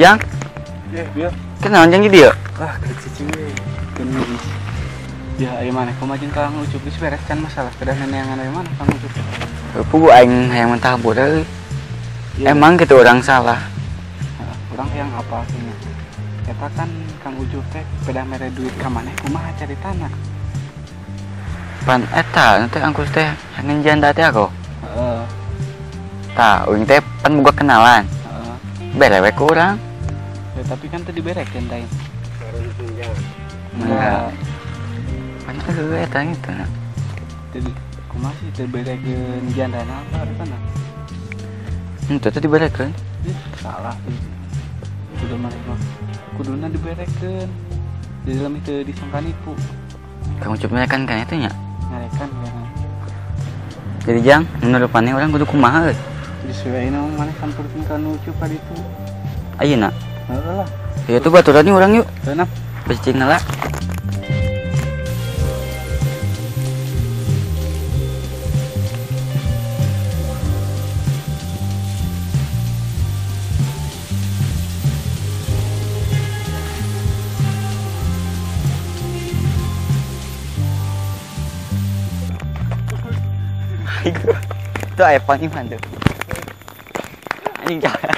Jang? Ya, biar. Kenaon jang di dieu? Ah, cicing we. Keun. Ya, ayo mana kumaha jeung Kang Ucup geus beres kan masalah kedah neneangan aya mana Kang Ucup. Pugu aing hayang mentah hampura euy. Emang gitu orang salah. Urang hayang apa nya? Eta kan Kang Ucup teh pedah mere duit ka maneh kumaha caritana? Pan eta teh angkus teh hayang janda teh aku. Heeh. Tah, uing teh pan boga kenalan. Heeh. Bere we ku urang. Ya, tapi kan tadi berekeun teh. Enggak. Pan heueuh eta gitu. Jadi kumaha sih teu berekeun jandana apa rupana? Henteu teh diberekeun. Ih, salah tuh. Kudu maneh mah. Kuduna diberekeun. Jadi leuwih teu disangka nipu. Kang Ucup nyarekan kan itu nya? Nyarekan kan. Jadi Jang, menurut maneh urang kudu kumaha euy? Disesuaiin mah maneh samperkeun ka nu Ucup ka ditu. Ayeuna? Heeh lah. Ya tuh baturan urang yuk. Heuh nah. Becing heula. Itu aya pangiman tuh. Anjing jalan.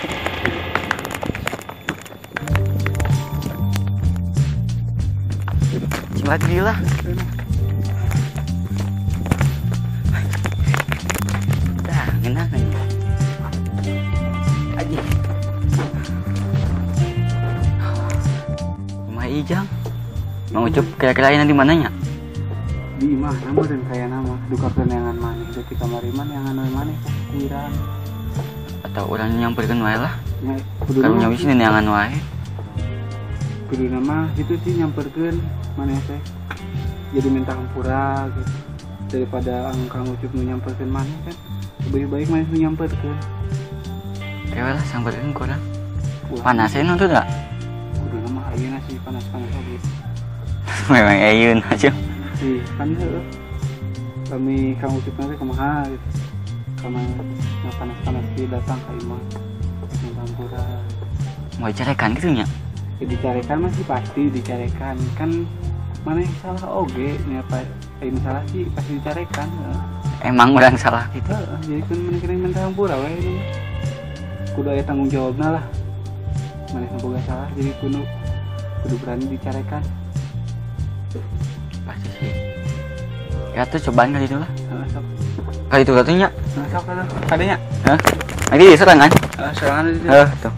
Cing lagi lah. Dah, ngenah nih. Anjing. Kumaha Ijang? Mang Ucup kira-kira ayeuna di mananya? Di imah nama dan kaya nama duka keneangan maneh deui kamari mah neangan we maneh kuiran. Atau urang nyamperkeun wae lah. Nya kudu karunya wis neangan wae. Kudu nama itu sih nyamperkeun maneh teh. Jadi minta hampura gitu. Daripada Kang Ucup nu nyamperkeun maneh kan lebih baik maneh nu nyamperkeun. Kewe lah samperkeun ku urang. Panas e nonton da? Kudu nama ayeuna sih panas-panas oge. Memang ayeuna aja. Ih, kan heueuh. Kami Kang Ucup nanti kumaha gitu. Kama panas-panas kieu datang ka imah. Minta hampura. Mau dicarekan kitu nya? Ya, dicarekan masih pasti dicarekan. Kan maneh salah oge nya apa ini salah sih pasti dicarekan. Emang urang salah gitu. Heeh, jadi kan maneh kena minta hampura we ini. Kudu aya tanggung jawabna lah. Maneh boga salah jadi kudu berani dicarekan. Pasti sih. Ya tuh cobaan kali itu lah. Heeh, sok. Kali itu atuh nya. Heeh, sok atuh. Kadenya. Hah? Lagi di serangan? Heeh, serangan di situ. Heeh, tuh.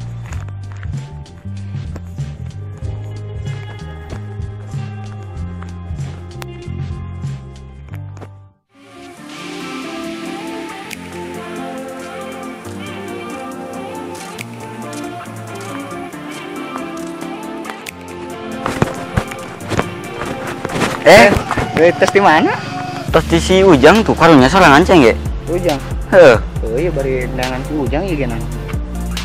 Tes di mana? Tes di si Ujang tuh, karunya sorangan ceng ge. Ujang. Heeh. Oh iya bari undangan si Ujang ieu geuna.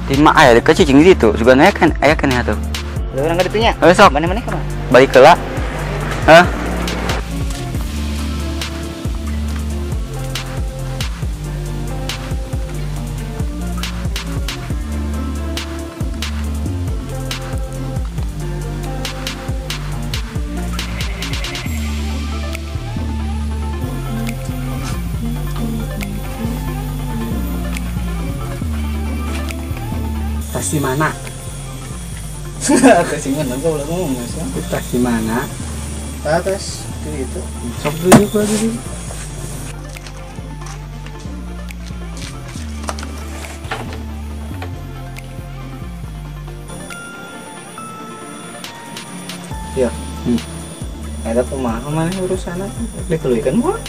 Di mah aya deket cicing di ditu, sugan aya kan aya kan atuh. Lah urang ka ditu nya. Heuh sok. Mana-mana ka mana? Balik heula. Hah? Tas di mana? Tas di mana? Kau udah ngomong mas ya? Tas di mana? Tas itu. Sok dulu gua dulu. Ya. Ada kumaha mana urusan dikeluhkan mah?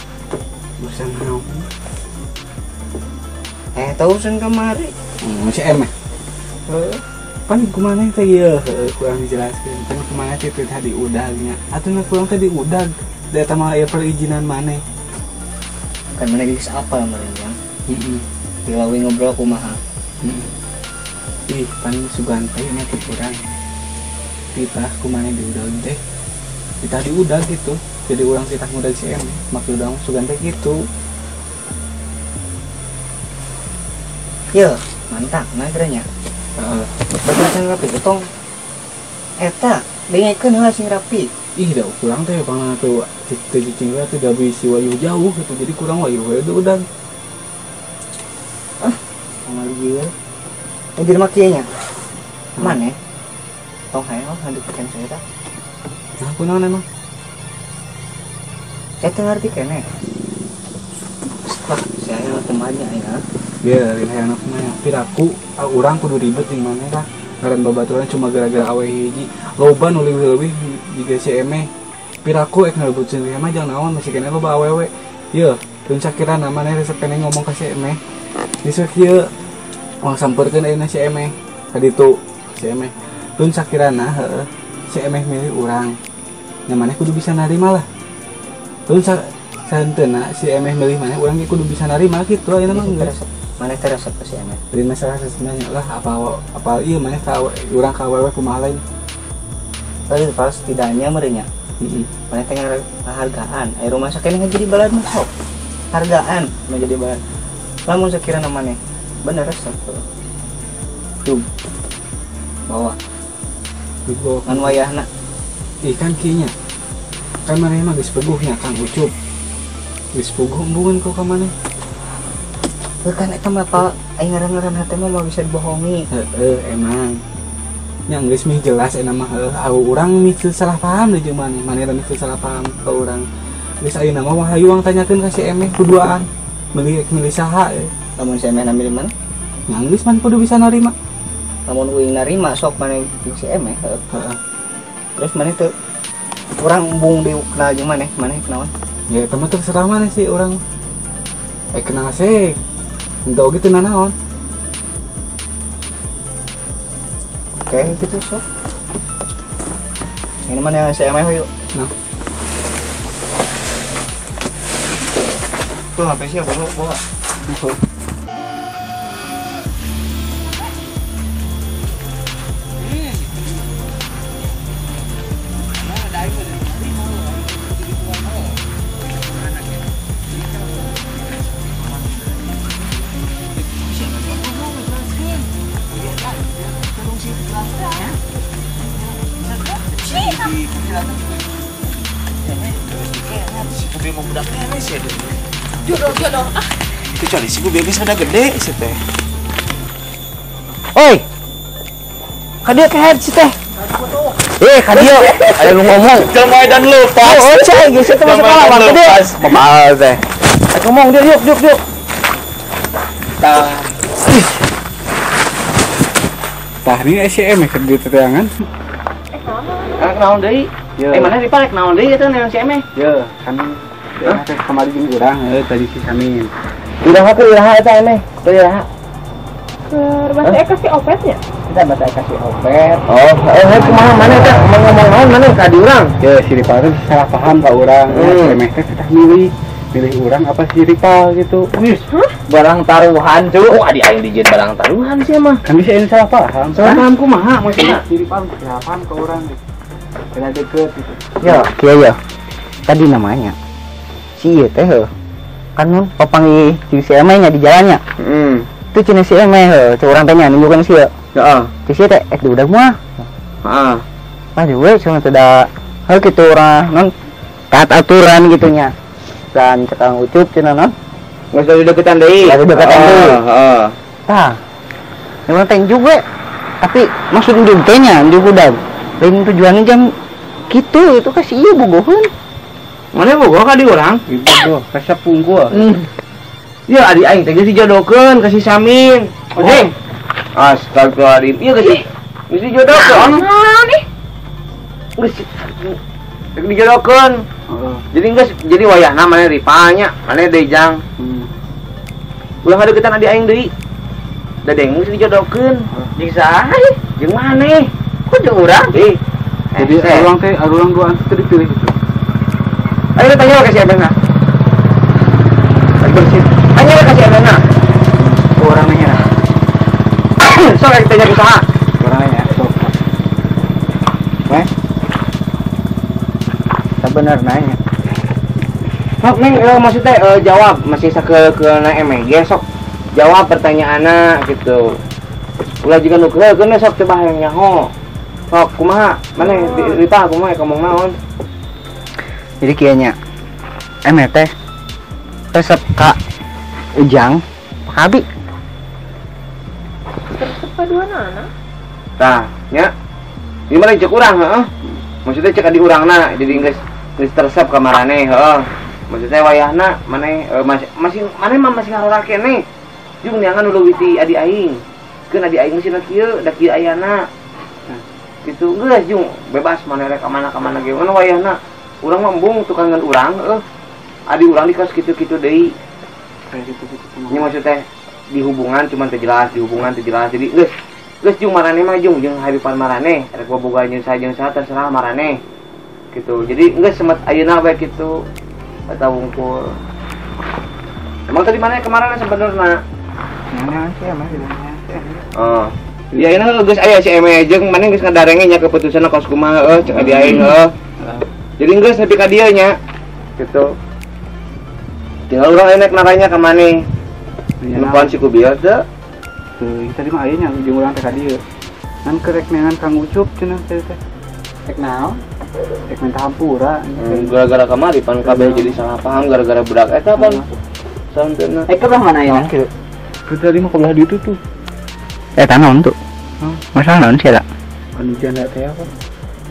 Urusan naon? Tahu urusan kamari. Si M. Pan kumaha teh ieu kurang dijelaskeun. Pan kumaha teh tadi udagnya. Atuh na kurang tadi udag. Da eta mah aya perizinan maneh. Kan maneh geus apal meureun yang. Heeh. Dilawi ngobrol kumaha. Heeh. Ih, pan sugan teh nya teh kurang. Titah kumaha diudag teh. Titah diudag gitu. Jadi urang titah ngudag si M. Maksud urang sugan teh gitu. Yo, mantap nah geranya. Heeh. Batur can rapi teh tong eta dengekeun heula sing rapi. Ih da kurang teh pangna tuh teu cicing we teh da bisi wayuh jauh gitu jadi kurang wayuh we udah. Ah, kamari ieu. Jadi mah kieu nya. Maneh tong hayang ngadeukeutan saya tah. Nah, kunaon emang? Saya teu ngarti keneh. Wah, saya temannya ya. Ya, lain hayang kumaha. Piraku urang kudu ribet jeung maneh lah. Ngaran babaturan cuma gara-gara awe hiji. Loba nu leuwih-leuwih jiga si Eme. Piraku ek ngarebut si Eme jangan naon masih keneh loba awewe. Yeuh, teu sakirana maneh resep keneh ngomong ka si Eme. Geus kieu. Wah sampeurkeun ayeuna si Eme. Ka ditu si Eme. Tun sakirana heueuh si Eme milih urang. Nya maneh kudu bisa narima lah. Tun sahenteuna si Eme milih maneh urang ge kudu bisa narima kitu ayeuna mah geus. Maneh teh resep ka si Eme. Lain masalah sebenarnya lah apa ieu maneh ka urang ka awewe kumaha lain. Tapi pas setidaknya meureun nya. Heeh. Maneh teh ngahargaan. Aya rumah sakit jadi balad mah sok. Hargaan mah jadi balad. Lamun sakirana maneh bener resep. Tuh. Bawa. Dibawa kan wayahna. Ih kan kieu nya. Kan maneh mah geus puguhnya Kang Ucup. Geus puguh embungeun ku ka maneh. Heuh kan eta mah pa aing ngaran-ngaran hate mah moal bisa dibohongi. Heeh emang. Nya geus mih jelas eta mah heuh urang mih teu salah paham deui jeung maneh. Maneh mih teu salah paham ka urang. Geus ayeuna mah hayu urang tanyakeun ka si Emeh kuduaan. Milih saha Lamun si Emeh milih mana? Nya geus man kudu bisa narima. Lamun uing narima sok maneh jeung si Emeh heeh. Heeh. Terus maneh teu urang embung deui kenal jeung maneh, maneh kunaon? Ya eta mah terserah maneh sih urang. Kenal sih. Entah gitu nanaon. Oke, gitu sok. Ini mana yang saya yuk. Nah. Tuh HP sih bawa bawa. Jodoh ah. Kecuali si Bu Bebes udah gede sih teh. Oi. Ka dieu kehed si teh. Ka dieu. Aya nu ngomong. Jelema edan lepas. Oh, cai geus teh masuk kalah ka dieu. Mabal teh. Ngomong dia yuk yuk yuk. Tah. Tah ini SCM ya di teteangan. Anak naon deui? Mana dipalek naon deui eta neang si Emeh? Ye, kan teh kamari jeung urang heuh tadi si Samin. Iraha ke iraha eta Emeh? Ke iraha? Keur bahasa Eka si Opetnya. Kita bahasa Eka si Opet. Oh, kumaha maneh teh ngomong naon maneh ka di urang? Ye, si Ripal teh salah paham ka urang. Si Emeh teh teh milih urang apa si Ripal gitu. Wih, barang taruhan cu. Oh, adi aing dijieun barang taruhan sih mah. Kan bisa ini salah paham. Salah paham kumaha maksudna? Si Ripal salah paham ka urang gitu. Kena deket gitu. Ya, kieu ya. Tadi namanya si ieu teh heuh. Kan mun papanggih jeung si Emeh nya di jalannya. Heeh. Itu cenah si Emeh heuh, cek urang teh nya nunjukeun si ieu. Heeh. Cek si ieu teh ek diudag moal. Heeh. Ah, we cenah teh da heuh kitu urang non taat aturan gitu nya. Dan cek Kang Ucup cenah non. Geus dideketan deui. Geus dideketan deui. Heeh. Tah. Memang teh njug we. Tapi maksud njug teh nya njug udag. Lain tujuannya jam gitu itu kasih iya bogoheun. Mana bogoh ka di urang? Bogoh, kasep unggul. Iya adi aing teh geus dijodohkeun ka si Samin. Ojeng. Astagfirullahaladzim. Iya geus dijodohkeun. Naon ih? Geus dijodohkeun. Jadi geus jadi wayahna maneh ripalnya, maneh deui jang. Ulah ngadeukeutan adi aing deui. Da deng geus dijodohkeun. Jeung saha? Jeung maneh. Kok jeung urang? Jadi urang teh urang duaan teh dipilih gitu. Ayo tanya ke si Emeh. Bersih. Tanya ke si Emeh. Urang nanya. Sok tanya ke saha? Urang nanya. Sok. Weh. Bener nanya. Sok neng maksudnya jawab masih sakeulna Emeh ge sok jawab pertanyaanna gitu. Ulah jiga nu keun sok coba hayang nyaho. Sok kumaha? Maneh Ripa kumaha ngomong naon? Jadi kieu nya. Emeh teh resep ka Ujang Pak Abi. Resep kaduanana. Tah, nya. Ieu mah cek urang heeh. Maksudnya cek adi urangna jadi geus teresep ka maraneh heeh. Maksudnya wayahna maneh masih maneh mah masih ngarora keneh. Jung neangan nu leuwih ti adi aing. Keun adi aing meusina kieu, da kieu ayana. Gitu geus jung bebas maneh rek ka mana-ka mana ge. Mana wayahna urang mah embung tukangan urang heeh. Adi urang di kos kitu-kitu deui. Kayak gitu-gitu. Ini maksudnya di hubungan cuman teu jelas, di hubungan teu jelas. Jadi geus geus jung maraneh mah jung jeung haripan maraneh, rek boga jeung saha terserah maraneh. Gitu. Jadi geus semet ayeuna we kitu. Eta wungkul. Emang tadi mana kemarin sebenarnya? Nanya sih emang nanya sih. Oh. Ya ini geus aya si Eme jeung maneh geus ngadarenge nya keputusanna kos kumaha heuh cek adi aing heuh. Jadi geus nepi ka dieu nya. Gitu. Tinggal urang enek naranya ka maneh. Nempoan si Kubil teu. Teu, tadi mah aya nya jeung urang teh ka dieu. Ngan kerek neangan Kang Ucup cenah teh teh. Rek naon? Rek minta hampura. Gara-gara kamari pan kabeh jadi salah paham gara-gara budak eta pan. Santeuna. Eh ke belah mana ya? Kieu. Tadi mah ke belah ditu tuh. Eta naon tuh? Masalah naon sih eta? Anu janda teh apa?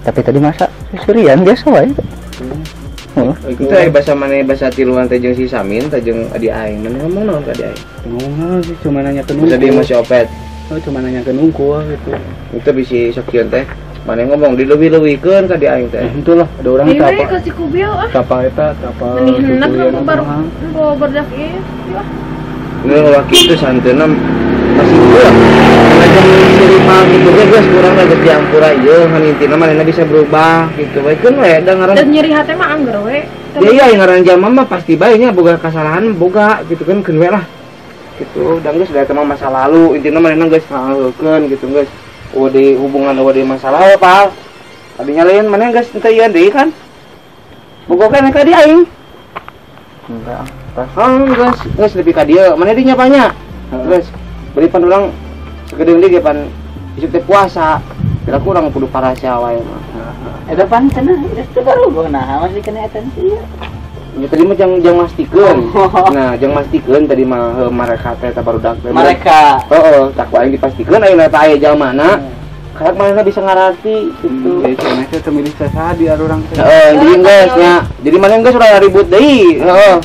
Tapi tadi masa seserian biasa wae. Heeh. Itu aya bahasa maneh bahasa tiluan teh jeung si Samin teh jeung adi aing. Maneh ngomong naon ka adi aing? Ngomong naon sih cuma nanya ke nungkul. Tadi masih opet. Oh, cuma nanya ke nungkul gitu. Itu bisi sok kieu teh. Maneh ngomong dileuwih-leuwihkeun ka di aing teh. Henteu lah, ada orang teh apa? Ka si Kubil ah. Tapa eta, tapa. Meni hendak baru berdak ieu. Ini ulah kitu santeuna masih kurang. Ngajak si Ripa gitu ge geus kurang lah geus diampura ieu ngan intina manehna bisa berubah gitu we keun we da ngaran. Dan nyeri hate mah angger we. Ya iya ngaran jalma mah pasti bae nya boga kasalahan boga gitu kan keun we lah. Gitu da geus da eta mah masa lalu intina manehna geus ngaheukeun gitu geus. Oh di hubungan eueuh di masalah we pal. Tadinya lain maneh geus teu ieu deui kan. Boga keneh ka di aing. Enggak. Oh, geus geus lebih ka dieu. Maneh dinya banyak. Geus beri pan urang sakedeung deui ge pan isuk teh puasa. Kira kurang kudu parasea wae mah. Eta pan cenah geus teu baru nah masih kena eta sih. Ya tadi mah jang mastikeun. Nah, jang mastikeun tadi mah mereka teh eta barudak teh. Mereka. Heeh, tak ku aing dipastikeun ayeuna teh aya jalmana. Kayak manehna bisa ngarati gitu. Jadi cenah teh teu milih saha di urang teh. Heeh, jadi geus nya. Jadi maneh geus ulah ribut deui. Heeh.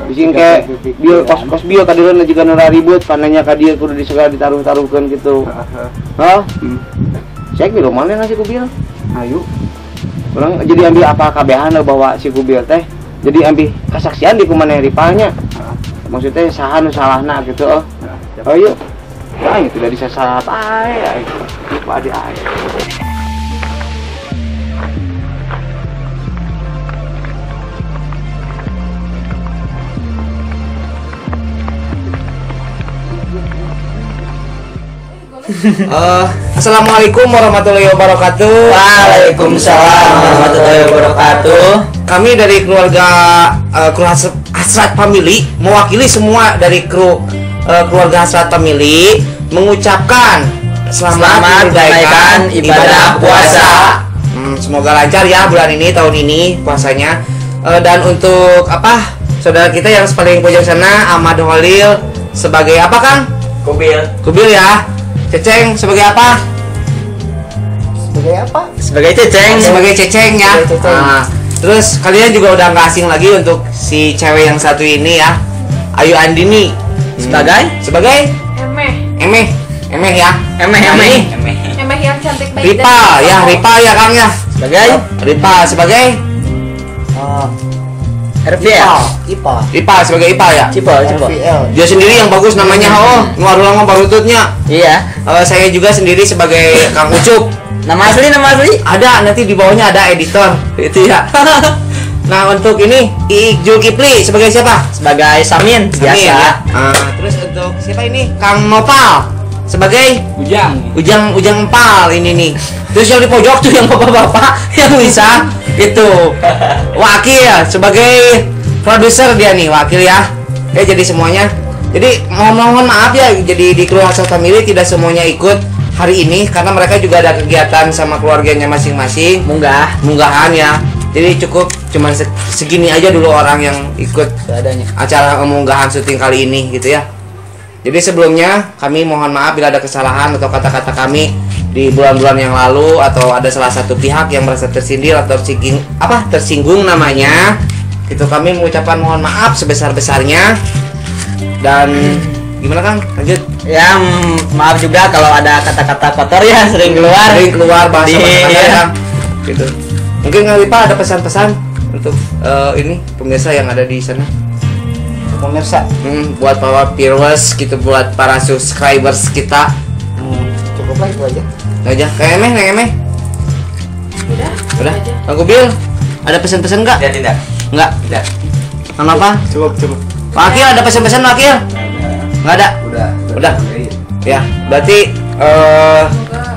Bisi engke bieu kos-kos bieu ka dieu juga nu ribut pananya ka dieu kudu disegala ditaruh-taruhkeun gitu. Heeh. Cek di rumah maneh si Kubil. Ayo. Urang jadi ambil apa kabehan bahwa si Kubil teh jadi ambil kesaksian di kumaneh ripalnya. Maksudnya saha nu salahna gitu oh. Ayo. Aing tidak bisa salah ae. Ku adi ae. Assalamualaikum warahmatullahi wabarakatuh. Waalaikumsalam warahmatullahi wabarakatuh. Kami dari keluarga kru Hasrat Family mewakili semua dari kru keluarga Hasrat Family mengucapkan selamat menunaikan ibadah puasa. Semoga lancar ya bulan ini, tahun ini puasanya. Dan untuk apa saudara kita yang paling pojok sana Ahmad Holil sebagai apa Kang? Kubil. Kubil ya. Ceceng sebagai apa? Sebagai apa? Sebagai ceceng. Sebagai ceceng ya. Sebagai ceceng. Nah, terus kalian juga udah nggak asing lagi untuk si cewek yang satu ini ya, Ayu Andini. Sebagai? Sebagai? Emeh. Emeh. Emeh ya. Emeh, emeh. Emeh yang cantik baik. Ripa ya, Ripa ya Kang ya. Sebagai? Ripa sebagai? RVL. Ipa. Ipa sebagai Ipa ya? Cipo, Cipo. Dia sendiri yang bagus namanya, oh, ngeluar ulang barututnya. Iya. Saya juga sendiri sebagai Kang Ucup. Nama asli, nama asli? Ada, nanti di bawahnya ada editor. Itu ya. Nah, untuk ini Iik Zulkifli sebagai siapa? Sebagai Samin, Samin biasa. Ya. Terus untuk siapa ini? Kang Nopal sebagai Ujang. Ujang, Ujang Empal ini nih. Terus yang di pojok tuh yang bapak-bapak yang bisa itu wakil sebagai produser dia nih, wakil ya. Ya jadi semuanya. Jadi mohon maaf ya, jadi di kru Hasrat Family tidak semuanya ikut hari ini karena mereka juga ada kegiatan sama keluarganya masing-masing, munggahan ya. Jadi cukup cuman segini aja dulu orang yang ikut seadanya acara munggahan syuting kali ini gitu ya. Jadi sebelumnya kami mohon maaf bila ada kesalahan atau kata-kata kami di bulan-bulan yang lalu atau ada salah satu pihak yang merasa tersindir atau tersinggung namanya. Itu kami mengucapkan mohon maaf sebesar-besarnya. Dan gimana Kang? Lanjut. Ya, maaf juga kalau ada kata-kata kotor ya sering keluar. Sering keluar bahasa-bahasa ya, Kang. Gitu. Mungkin Kang Wipa ada pesan-pesan untuk ini pemirsa yang ada di sana. Pemirsa, buat para viewers gitu, buat para subscribers kita. Cukup lah itu aja. Aja. Kayak emeh, neng emeh. Udah. Kang Kubil, ada pesan-pesan nggak? Tidak. Nggak. Tidak. Sama apa? Cukup. Wakil ada pesan-pesan Wakil? Nggak ada. Udah. Ya, berarti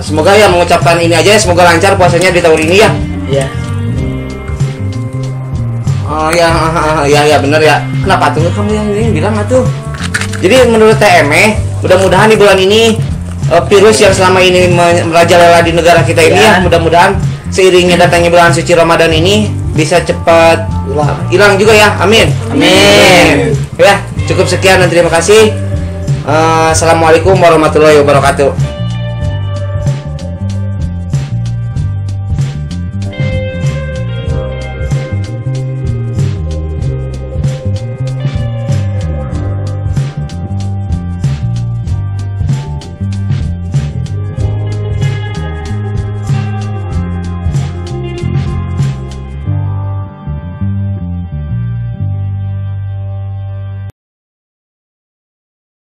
semoga ya mengucapkan ini aja, semoga lancar puasanya di tahun ini ya. Iya. Oh ya, ya benar ya. Kenapa tuh kamu yang ini bilang atuh? Jadi menurut TME, mudah-mudahan di bulan ini virus yang selama ini merajalela di negara kita ini ya, mudah-mudahan seiringnya datangnya bulan suci Ramadan ini bisa cepat hilang juga ya. Amin. Amin. Ya, cukup sekian dan terima kasih. Assalamualaikum warahmatullahi wabarakatuh.